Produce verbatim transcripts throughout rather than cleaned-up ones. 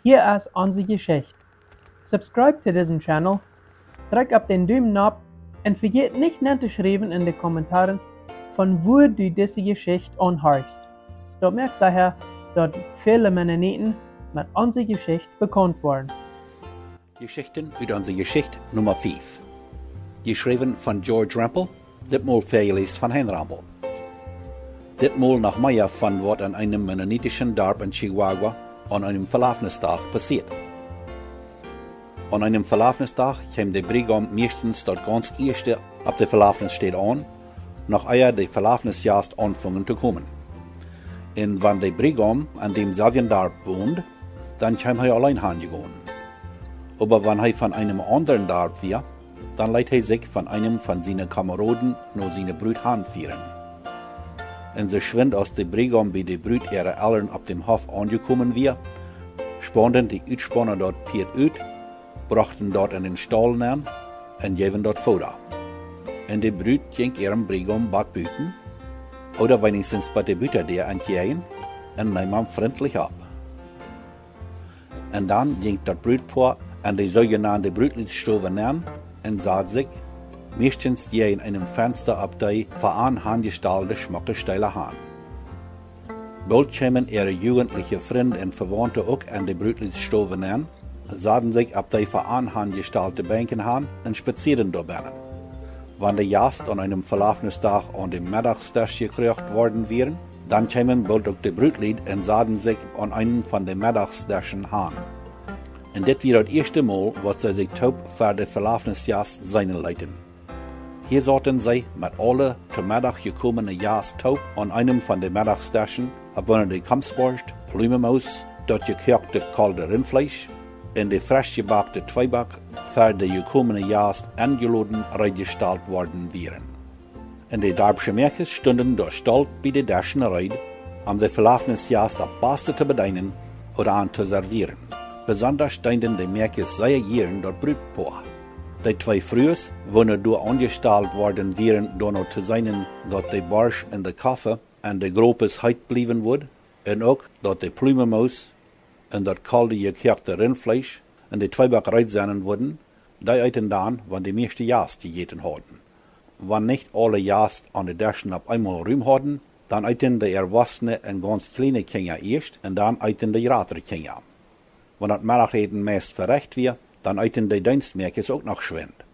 Hia es onse Jeschicht. Subscribe to disen Channel, drekj opp dän Dumen nopp un vejät nich nen to schriewen en de Kommentaren, von wua du dise Jeschicht aunhorchst. Daut moakt secha, daut väle Mennoniten met onse Jeschicht bekaunt woaren. Jeschichten ut onse Jeschicht Numma fief. Jeschräwen von George Rempel, ditmol väajeläst von Hein Rempel. Ditmol noch mea von waut aun eenem mennonitischen Darp en Chihuahua aun eenem Velafnisdach passieet. Aun eenem Velafnisdach kjeem de Briegaum mieeschtens daut gaunz ieeschte opp de Velafnisstäd aun, noch ea de Velafnisjast aunfungen to komen. Un wan de Briegaum aun dämselwjen Darp wond, dan kjeem hee auleen hanjegonen. Oba wan hee von eenem aundren Darp wia, dan leet hee sikj von eenem von siene Komeroden no siene Brut hanfieren. Un soo schwind aus de Briegaum bie de Brut äare Elren opp däm Hoff aunjekomen wia, spaunden de Utspauna daut Pieet ut, brochten daut en dän Staul nenn un jeewen daut Fooda. Un de Brut jinkj äarem Briegaum bat buten, ooda weenichstens bat de Butadäa entjäajen, un neem am frintlich opp. Un dan jinkj daut Brutpoa en de soojenande Brutliedsstow nenn un sad sikj, mieeschtens jäajen eenem Fensta, opp dee fa an hanjestalde schmocke Steela han. Boolt kjeemen äare jugentliche Frind un Vewaunte uk en de Brutliedsstow nenn, saden sikj opp dee fa an hanjestalte Benkjen han un spazieeden doa bennen. Wan de Jast aun eenem Velafnisdach aun däm Meddachsdesch jekroacht worden wieren, dan kjeemen boolt uk de Brutlied un saden sikj aun eenen von de Meddachsdeschen han. Un dit wia daut ieeschte Mol, waut see sikj toop ver de Velafnisjast seenen leeten. Hia sauten see met aule to Meddach jekomene Jast toop aun eenem von de Meddachsdeschen, opp woone de Komstborscht, Plumemoos, daut jekoakte kolde Rintfleesch un de fresch jebakte Tweeback ver de jekomene Jast enjeloden reedjestalt worden wieren. Un de darpsche Mäakjes stunden doa stolt bie de Deschen reed, om de Velafnisjast opp baste to bedeenen ooda an to servieren. Besondasch deenden de Mäakjes sea jieren daut Brutpoa. De twee Frues, woone doa aunjestalt worden wieren, doano to seenen, daut de Borscht un de Koffe un de Gropes heet bliewen wudd, un uk daut de Plumemoos un daut kolde jekoakte Rintfleesch un de Tweeback reed sennen wudden, dee eeten dan, wan de mieeschte Jast jejäten hauden. Wan nich aule Jast aun de Deschen opp eemol Rum hauden, dan eeten de erwossne un gaunz kjliene Kjinja ieescht un dan eeten de jratre Kjinja. Wan daut Meddachäten meist verecht wia, dan eeten de Deenstmäakjes uk noch schwind.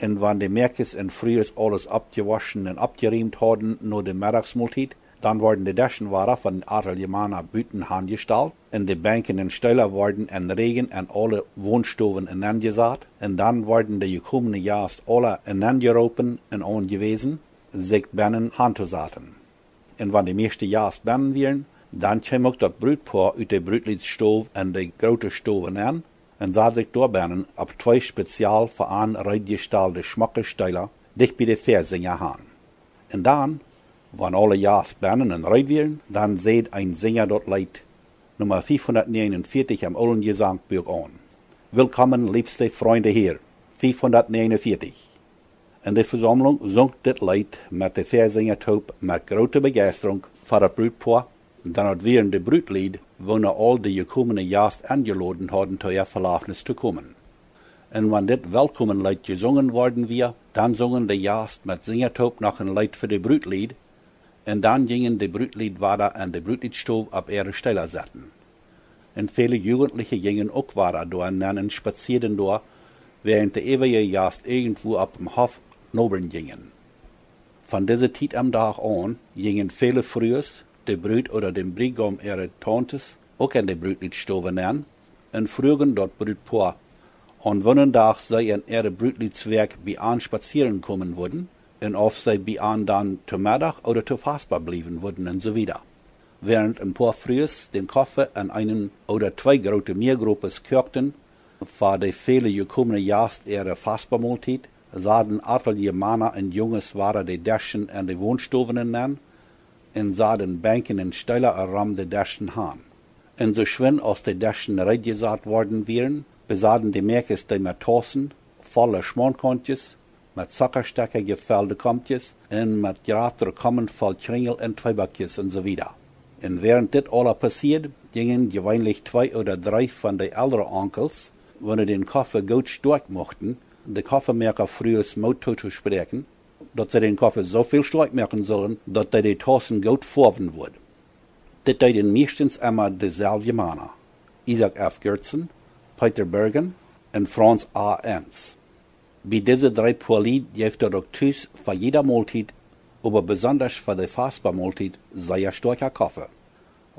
Un wan de Mäakjes un Frues aules oppjewoschen un oppjerieemt hauden no de Meddachsmoltiet, dan worden de Deschen wada von atelje Mana buten hanjestalt un de Benkjen un Steela worden en Räajen en aule Wonstowen enenjesat, un dan worden de jekomene Jast aula enenjeroopen un aunjewäsen, sikj bennen hantosaten. Un wan de mieeschte Jast bennen wieren, dan kjeem uk daut Brutpoa ut de Brutliedsstow en de groote Stow nenn un sad sikj doa bennen opp twee spezial fa an reedjestalde schmocke Steela dicht bie de Väasinja han. Un dan, wan aule Jast bennen un reed wieren, dan säd een Sinja daut Leet, Numma fiefhundatneejenunvieetich em oolen Jesankbuak aun: Willkommen, liebste Freunde hier, fiefhundatneejenunvieetich. Un de Vesaumlunk sunk dit Leet met de Väasinja toop met groote Bejeistrunk fa daut Brutpoa, dan daut wieren de Brutlied, woone aul de jekomene Jast enjeloden hauden, to äa Velafnis to komen. Un wan dit Welkomenleet jesungen worden wia, dan sungen de Jast met Sinja toop noch een Leet fa de Brutlied, un dan jinjen de Brutlied wada en de Brutliedsstow opp äare Steela setten. Un väle Jugentliche jinjen uk wada doa nenn un spazieeden doa, wäarent de äwaje Jast irjentwua opp däm Hoff nobren jinjen. Von dise Tiet aum Dach aun jinjen väle Frues, de Brut ooda däm Briegaum äare Tauntes, uk en de Brutliedsstow nenn un fruagen daut Brutpoa, aun woonen Dach see en äare Brutliedswoakj bie an spazieren komen wudden un auf see bie an dan to Meddach ooda to Vaspa bliewen wudden un soo wieda. Wäarent een poa Frues dän Koffe en eenen ooda twee groote Meagropes koakten fa de väle jekomene Jast äare Vaspamoltiet, saden atelje Mana un Junges wada de Deschen en de Wonstowen nenn un saden Benkjen un Steela rom de Deschen han. Un soo schwind aus de Deschen reedjesat worden wieren, besaden de Mäakjes dee met Taussen volle Schmaunkauntjes, met Zockastekja jefelde Komkjes un met jratre Komen voll Kjrinjel un Tweebackjes un soo wieda. Un wäarent dit aula passieed, jinjen jeweenlich twee ooda dree von de eldre Onkels, wan dee dän Koffe goot stoakj muchten, de Koffemoakafrues Moot tootospräakjen, daut see dän Koffe soo väl stoakj moaken sullen, daut dee de Tausen goot foawen wudd. Dit deeden mieeschtens emma deselwje Mana: Isaak F. Goertzen, Peter Bergen un Franz A. Enns. Bie dise dree Poa Lied jeef daut uk tus fa jieda Moltiet, oba besondasch fa de Vaspamoltiet, sea stoakja Koffe.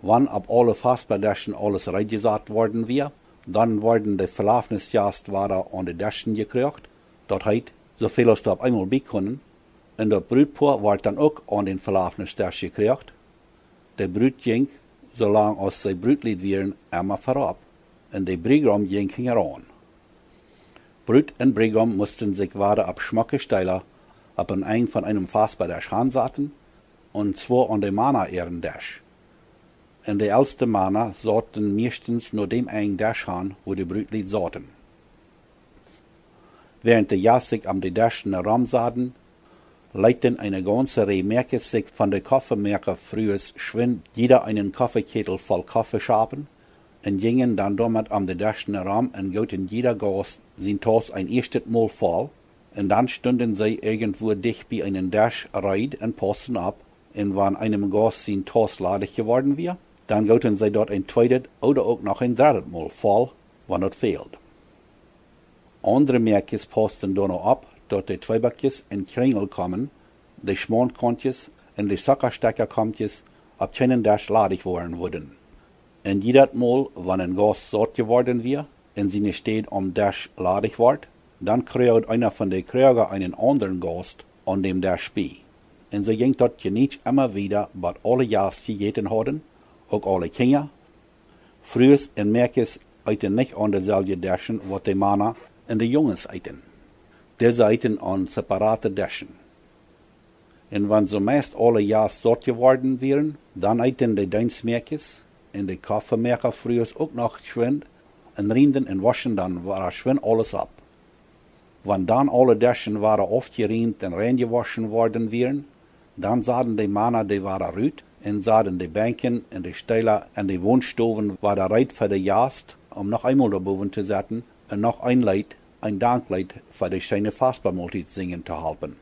Wan opp aule Vaspadeschen aules reed jesat worden wia, dan worden de Velafnisjast wada aun de Deschen jekroacht, daut heet, soo väl aus doa opp eemol bie kunnen, un daut Brutpoa wort dan uk aun dän Velafnisdesch jekroacht. De Brut jinkj, soo lang aus see Brutlied wieren, emma verop, un de Briegaum jinkj hinjaraun. Brut un Briegaum musten sikj wada opp schmocke Steela opp een Enj von eenem Vaspadesch hansaten, un zwoa aun de Mana äaren Desch. Un de elste Mana sauten mieeschtens no däm Enj Desch han, wua de Brutlied sauten. Wäarent de Jast sikj om de Deschen rom saten, leeten eene gaunze Reaj Mäakjes sikj von de Koffemoakafrues schwind jieda eenen Koffekjätel voll Koffe schapen un jinjen dan doamet om de Deschen rom un gooten jieda Gaust sien Taus een ieeschtet Mol voll, un dan stunden see irjentwua dicht bie eenen Desch reed un pausten opp, un wan eenem Gaust sien Taus ladich jeworden wia, dan gooten see daut een tweedet ooda uk noch een dreddet Mol voll, wan daut fäld. Aundre Mäakjes pausten doano opp, daut de Tweebackjes un Kjrinjelkomen, de Schmaunkauntjes un de Sokkastekjakomkjes opp kjeenen Desch ladich woaren wudden. Un jiedet Mol, wan een Gaust saut jeworden wia un siene Städ aum Desch ladich wort, dan kroagd eena von de Kroaga eenen aundren Gaust aun däm Desch bie. Un soo jinkj daut jenietsch emma wieda, bat aule Jast jejäten hauden, uk aule Kjinja. Frues un Mäakjes eeten nich aun deselwje Deschen, waut de Mana un de Junges eeten. Dise eeten aun separate Deschen. Un wan soo meist aule Jast saut jeworden wieren, dan eeten de Deenstmäakjes un de Koffemoakafrues uk noch schwind un riemden un woschen dan wada schwind aules opp. Wan dan aule Deschen wada aufjeriemt un rein jewoschen worden wieren, dan saden de Mana dee wada rut un saden de Benkjen un de Steela un de Wonstowen wada reed fa de Jast, om noch eemol doabowen to setten un noch een Leet, een Dankleet fa de scheene Vaspamoltiet sinjen to halpen.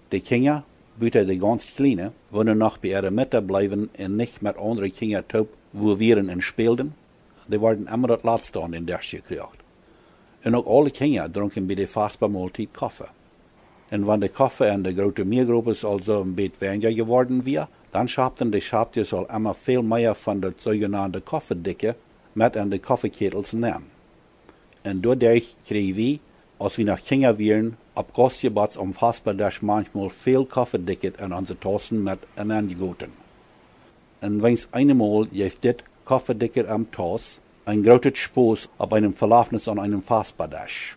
De Kjinja, buta de gaunz Kjliene, woonen noch bie äare Mutta bleewen un nich met aundre Kjinja toop wua wieren un spälden, dee worden emma daut latste aun dän Desch jekroacht. Un uk aule Kjinja drunken bie de Vaspamoltiet Koffe. Un wan de Koffe en de groote Miagropes aulsoo een bät weinja jeworden wia, dan schapten de Schapkjes aul emma väl mea von daut soojenaunde Koffedikje met en de Koffekjätels nenn. Un doaderch kjrieejen wie, aus wie noch Kjinja wieren, opp Gaustjebots aum Vaspadesch manchmol väl Koffedikjet en onse Tausen met enenjegoten. Un weens eenmol jeef dit Koffedikjet aum Taus een grootet Spos opp eenem Velafnis aun eenem Vaspadesch.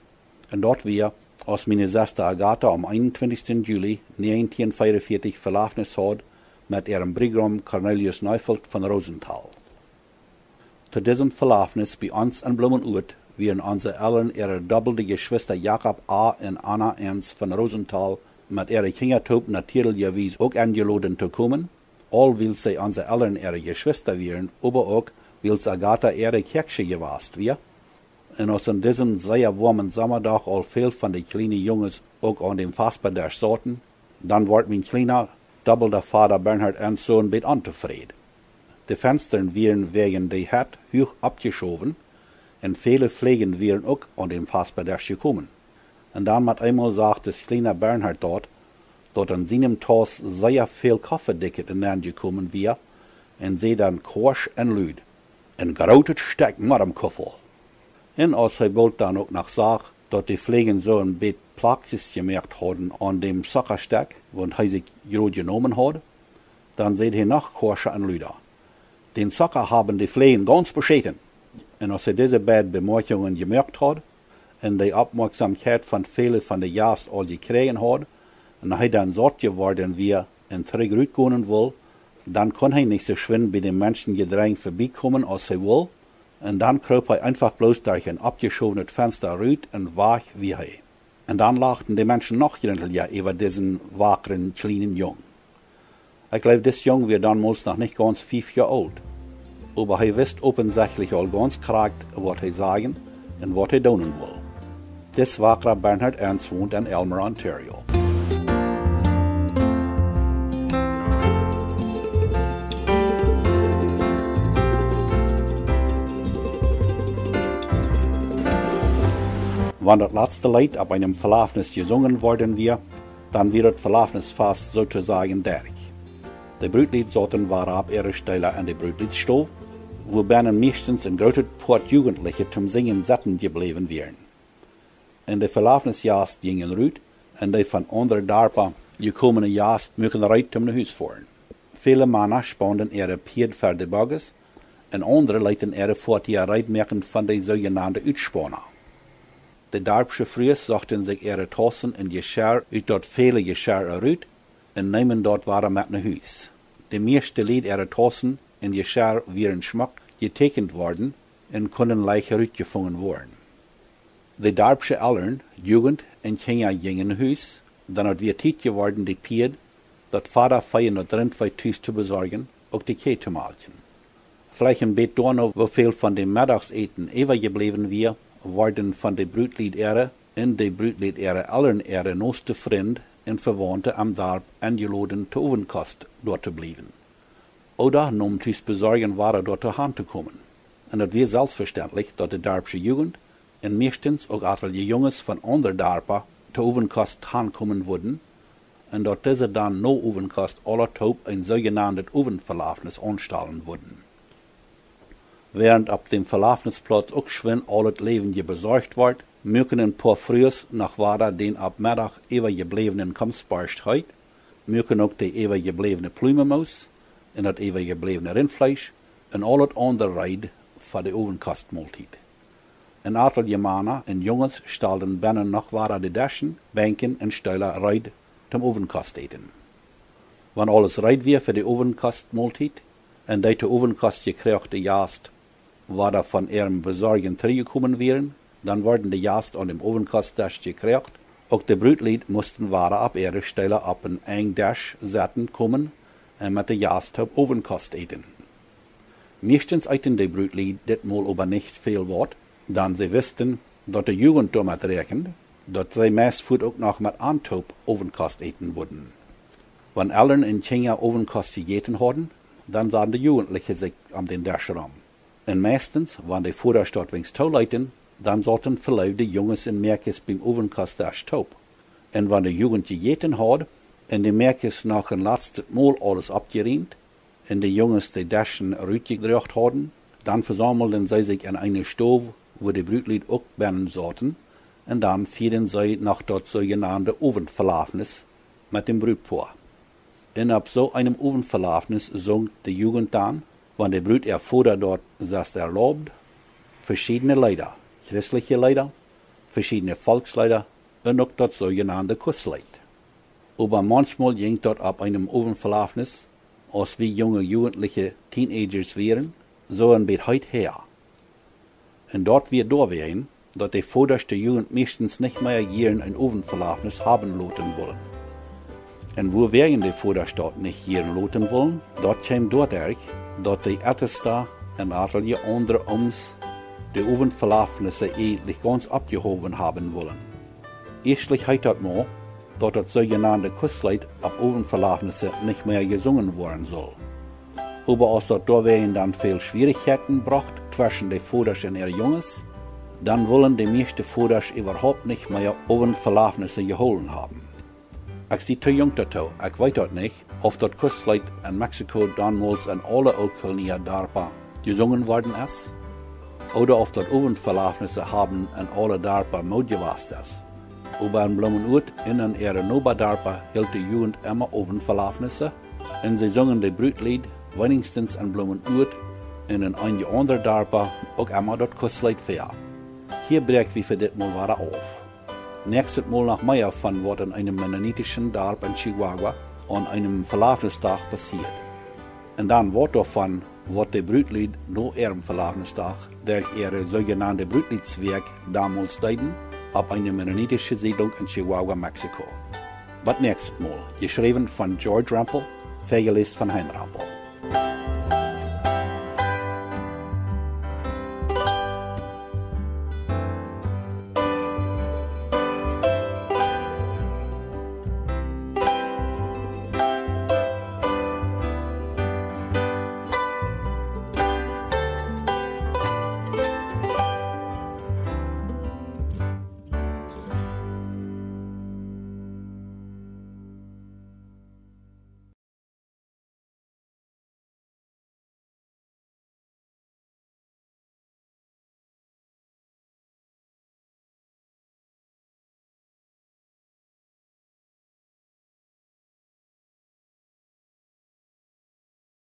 Un daut wia, aus miene Sesta Agatha aum eenuntwintichsten Juli näajentieen veeaunvieetich Velafnis haud met äarem Briegaum Cornelius Neufeld von Rosenthal. To disem Velafnis bie ons en Blumenort wieren onse Elren äare dobbelde Jeschwista Jakob A. un Anna Enns von Rosenthal met äare Kjinja toop natieelja Wies uk enjeloden to komen, aul wiels see onse Elren äare Jeschwista wieren, oba uk wiels Agatha äare Kjäakjsche jewast wia. Un aus aun disem sea woamen Somadach aul väl von de kjliene Junges uk aun däm Vaspadesch sauten, dan wort mien kjliena, dobbelda Vada Bernhard Enns soo een bät ontofräd. De Fenstren wieren wäajen de Hett huach oppjeschowen, un väle Fläajen wieren uk aun däm Vaspadesch jekomen. Un dan met eemol sach dis kjliena Bernhard daut, daut en sienem Taus sea väl Koffedikjet enenjekomen wia, un säd dan koasch un lud: "Een grootet Stekj Moarenkuffel." Un aus hee boolt dan uk noch sach, daut de Fläajen soo een bät Plakjes jemoakt hauden aun däm Sokkastekj, waut hee sikj jrod jenomen haud, dan säd hee noch koascha un luda: "Dän Socka haben de Fläajen gaunz beschäten." Un aus hee dise beid Bemoakjungen jemoakt haud un de Oppmoakjsomkjeit von väle von de Jast aul jekjräajen haud, un hee dan saut jeworden wia un trigj rutgonen wull, dan kunn hee nich soo schwind bie däm Menschenjedrenj vebiekomen aus hee wull, un dan kroop hee eenfach bloos derch een oppjeschownet Fensta rut un wajch wia hee. Un dan lachten de Menschen noch jruntelja äwa disen wakren kjlienen Jung. Ekj jleew, dis Jung wia donmols noch nich gaunz fief Joa oolt, oba hee wist opensechtlich aul gaunz krakjt, waut hee sajen un waut hee doonen wull. Dis wakra Bernhard Enns wont en Aylmer, Ontario. Wan daut latste Leet opp eenem Velafnis jesungen worden wia, dan wia daut Velafnisfast soo to sajen derch. De Brutlied sauten wada opp äare Stola en de Brutliedsstow, wua bennen mieeschtens een grootet Poat Jugentliche toom Sinjen setten jebläwen wieren. Un de Velafnisjast jinjen rut, un dee von aundre Darpa jekomne Jast muaken reed toom no Hus foaren. Väle Mana spaunden äare Pieed ver de Bogges, un aundre leeten äare Foatieja reed moaken von de soojenande Utspauna. De darpsche Frues sochten sikj äare Tausen un Jeschirr ut daut väle Jeschirr rut un neemen daut wada met no Hus. De mieeschte Lied äare Tausen un Jeschirr wieren schmock jetäkjent worden un kunnen leicht rutjefungen woaren. De darpsche Elren, Jugent un Kjinja jinjen no Hus, dan daut wia Tiet jeworden, de Pieed, daut Fodavee un daut Rintvee tus to besorjen, uk de Kjieej to malkjen. Veleicht een bät doano, woo väl von däm Meddachsäten äwajebläwen wia, worden von de Brutlied äare un de Brutlied äare Elren äare noste Frind un Vewaunte aum Darp enjeloden, to Owentkost doa to bliewen. Ooda noom tus Besorjen wada doa to han to komen. Un daut wia selfstvestentlich, daut de darpsche Jugent un mieeschtens uk atelje Junges von aundre Darpa to Owentkost han komen wudden, un daut dise dan no Owentkost aula toop een soojenandet Owentvelafnis aunstalen wudden. Wäarent opp däm Velafnisplauz uk schwind aulet Läwenje besorcht wort, muaken een poa Frues noch wada dän opp Meddach äwajebläwnen Komstborscht heet, muaken uk de äwajebläwne Plumemooss un daut äwajebläwne Rintfleesch un aulet aundre reed fa de Owentkostmoltiet. Un atelje Mana un Junges stalden bennen noch wada de Deschen, Benkjen un Stola reed toom Owentkostäten. Wan aules reed wia fa de Owentkostmoltiet un de to Owentkost jekroachte Jast wada von äarem Besorjen trigjjekomen wieren, dan worden de Jast aun däm Owentkostdesch jekroacht. Uk de Brutlied musten wada opp äare Stola opp een enj Desch setten komen un met de Jast toop Owenkost äten. Mieeschtens eeten de Brutlied dit Mol oba nich väl waut, dan see wisten, daut de Jugent doamet räakjend, daut see meist fuaz uk noch met an toop Owenkost äten wudden. Wan Elren un Kjinja Owenkost jejäten hauden, dan sauten de Jugentliche sikj om dän Desch rom. Un meistens, wan de Vodasch daut weens tooleeten, dan sauten veloowde Junges un Mäakjes biem Owenkostdesch toop. Un wan de Jugent jejäten haud un de Mäakjes noch een latstet Mol aules oppjerieemt un de Junges de Deschen rutjedroacht hauden, dan vesaumelden see sikj en eene Stow, wua de Brutlied uk bennen sauten, un dan fieeden see noch daut soojenande Owentvelafnis met däm Brutpoa. Un opp soo eenem Owentvelafnis sung de Jugent dan, wan de Brut äa Voda daut sest erlaubt, veschiedne Leeda, christliche Leeda, veschiedne Volksleeda un uk daut soojenande Kussleet. Oba manchmol jinkj daut opp eenem Owentvelafnis, aus wie junge Jugentliche, Teenagers wieren, soo een bät heet häa. Un daut wia doawäajen, daut de Vodasch de Jugent mieeschtens nich mea jieren een Owentvelafnis haben loten wullen. Un wuawäajen de Vodasch daut nich jieren loten wullen, daut kjeem doaderch, daut de Eltesta un atelje aundre Ooms de Owentvelafnisse eejentlich gaunz oppjehowen haben wullen. Ieeschtlich heet daut mau, daut daut soojenande Kussleet opp Owentvelafnisse nich mea jesungen woaren sull. Oba aus daut doawäajen dan väl Schwierichkjeiten brocht tweschen de Vodasch un äare Junges, dan wullen de mieeschte Vodasch äwahaupt nich mea Owentvelafnisse jehoolen haben. Ekj sie too junk doatoo, ekj weet daut nich, auf daut Kussleet en Mexiko donmols en aule Ooltkolonia Darpa jesungen worden es, ooda auf daut Owentvelafnisse haben en aule Darpa Mood jewast es. Oba en Bloomenuat un en äare Nobadarpa hilt de Jugent emma Owentvelafnisse, un see sungen de Brutlied, weenichstens en Bloomenuat un en eenje aundre Darpa, uk emma daut Kussleet väa. Hia bräakj wie fa dit Mol wada auf. Näakjstet Mol noch mea von waut en eenem mennonitischen Darp en Chihuahua aun eenem Velafnisdach passieet. Un dan waut doavon, waut de Brutlied no äarem Velafnisdach derch äare soojenande Brutliedswäakj donmols deeden, opp eene mennonitische Siedlunk en Chihuahua, Mexiko. Bat näakjstet Mol, jeschräwen von George Rempel, Väajeläst von Hein Rambo.